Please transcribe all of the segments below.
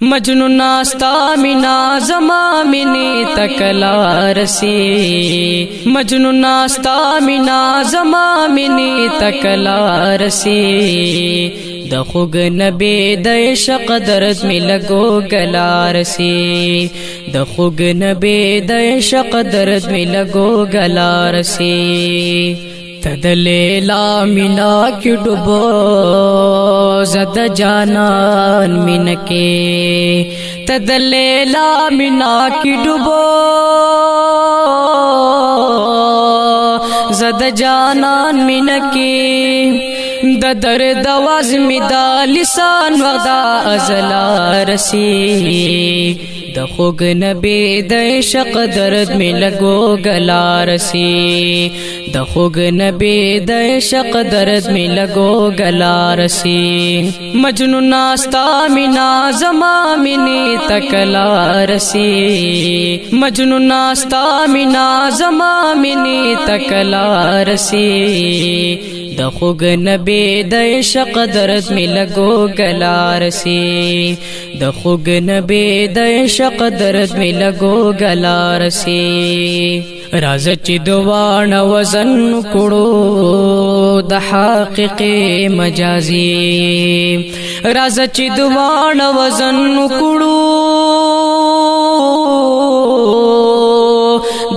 مجنون ستا مینا زما مینې تکلا رسی، مجنون ستا مینا زما مینې تکلا رسی۔ د خوګ نبی د عشق درد می لګو گلا رسی، د خوګ نبی د عشق درد می لګو گلا رسی۔ تدلیلا مینا کی ڈوبو زد جانان مین کے، تدلیلا مینا کی ڈوبو زد جانان مین کے۔ د درد आवाज می د لسان وغدا ازلا رسی، د خوګ نبی د عشق درد می لګو گلا رسی، د خوګ نبی د عشق درد می لګو گلا رسی۔ مجنون ستا مینا زما مینې تکلا رسی، مجنون ستا مینا زما مینې تکلا رسی۔ د خوګ نبی د عشق درد می لګو گلا رسی، د خوګ نبی د عشق درد می لګو گلا رسی۔ راز چې دوان وزن کړو د حقیقي مجازي، راز چې دوان وزن کړو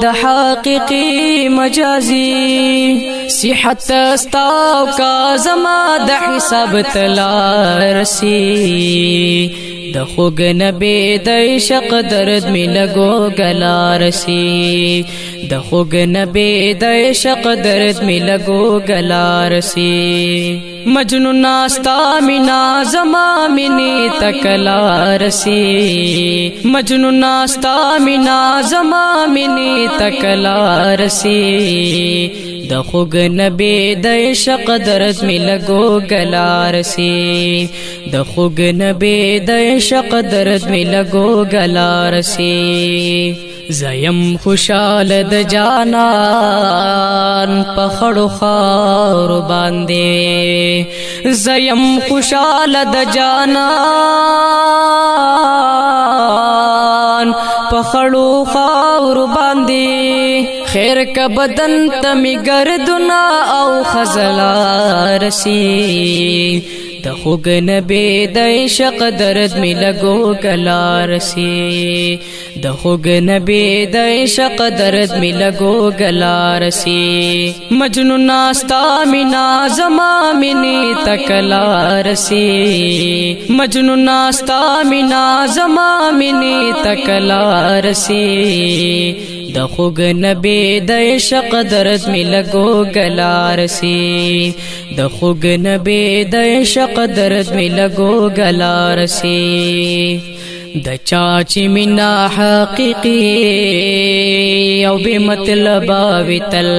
د حقیقي مجازي۔ صحت استاو کا زما د حساب تلا رسی، د خوګ نبی د عشق درد می لګو گلا رسی، د خوګ نبی د عشق درد می لګو گلا رسی۔ مجنون ستا مینا زما مینې تکلا رسی، مجنون ستا مینا زما مینې تکلا رسی۔ د خوګ نبی د عشق درد می لګو گلا رسی، د خوګ نبی د عشق درد می لګو گلا رسی۔ زیم خوشال د جانان په خړو خار باندې، زیم خوشال د جانان په خړو خار باندې۔ خیر ک بدن تمی گردنا او خزلا رسی، د خوګ نبی د عشق درد می لګو گلا رسی، د خوګ نبی د عشق درد می لګو گلا رسی۔ مجنون ستا مینا زما مینې تکلا رسی، مجنون ستا مینا زما مینې تکلا رسی۔ د خوګ نبی د عشق درد می لګو گلا رسی، د خوګ نبی د عشق درد می لګو گلا رسی۔ د چا چې مینا حقیقي او به مطلب وتل،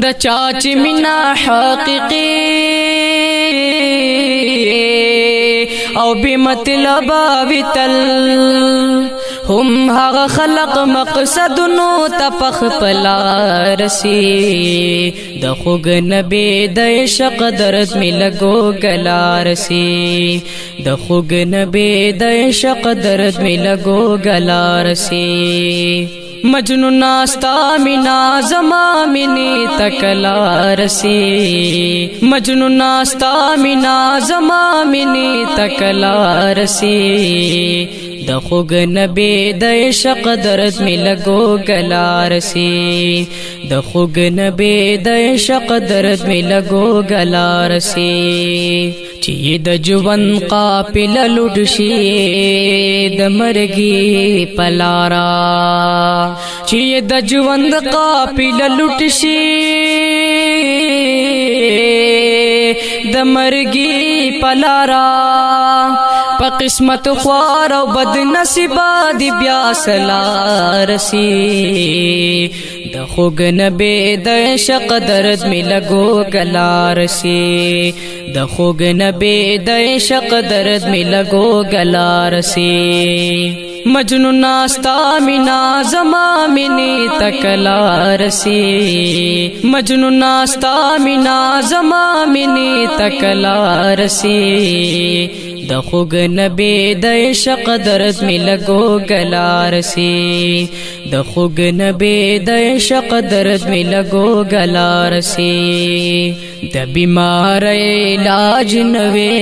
د چا چې مینا حقیقي او به مطلب وتل، هم هغه خلق مقصدونو تپخ پلارسی۔ د خوګ نبی د عشق درد می لګو گلا رسی، د خوګ نبی د عشق درد می لګو گلا رسی۔ مجنون ستا مینا زما مینې تکلا رسی، مجنون ستا مینا زما مینې تکلا رسی۔ د خوګ نبی د عشق درد می لګو گلا رسی، د خوګ نبی د عشق درد می لګو گلا رسی۔ چې د ژوند قافله لوټ شي د مرګي پلارا، چې د ژوند قافله لوټ شي د مرګي پلارا، په قسمت خوار او بد نصیبا دی بیا سلارسی۔ د خوګ نبی د عشق درد می لګو گلا رسی، د خوګ نبی د عشق درد می لګو گلا رسی۔ مجنون ستا مینا زما مینې تکلا رسی، مجنون ستا مینا زما مینې تکلا رسی۔ د خوږ نبی د عشق درد می لګو ګلا رسی، د خوږ نبی د عشق درد می لګو ګلا رسی۔ د بیمار علاج نوې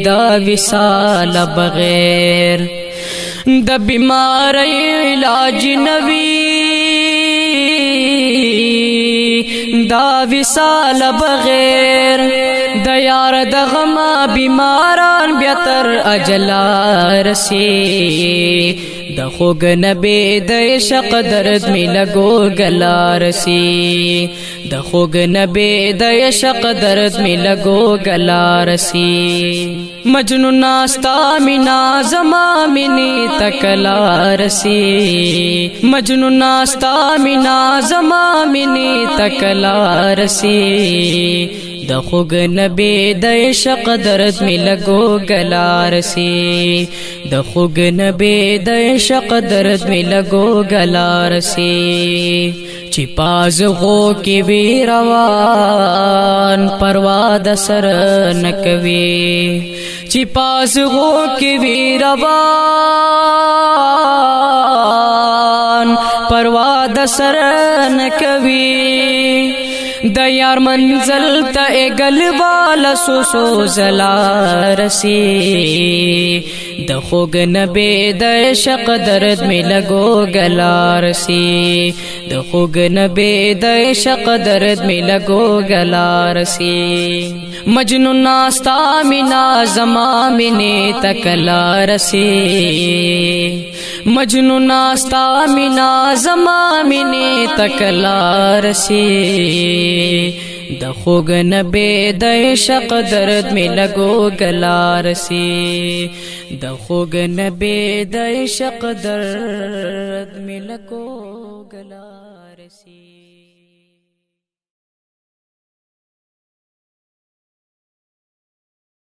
دا وصال بغیر، د بیمار علاج نوي دا وصال بغیر، د یار د غما بیماران بیا تر اجل رسی۔ د خوږ نبی د عشق درد می لګو ګلا رسی، د خوږ نبی د عشق درد می لګو ګلا رسی۔ مجنون ناستا مینا زما منی تکلا رسی، مجنون ناستا مینا زما منی تکلا رسی۔ د خوږ نبی د عشق درد می لګو ګلا رسی، د خوږ نبی د عشق درد می لګو ګلا رسی۔ چې پاز غو کې وی روان پروا د سر نکوي، چې پاز غو کې وی روان پروا د سر نکوي، د یار منزل ته ګل والا سو سو زلا رسی۔ د خوږ نبی د عشق درد می لګو ګلا رسی، د خوږ نبی د عشق درد می لګو ګلا رسی۔ مجنون ناستا مینا زما منی تکلا رسی، مجنون ناستا مینا زما منی تکلا رسی۔ د خوږ نبی د عشق درد می لګو ګلا رسی، د خوږ نبی د عشق درد می لګو ګلا رسی۔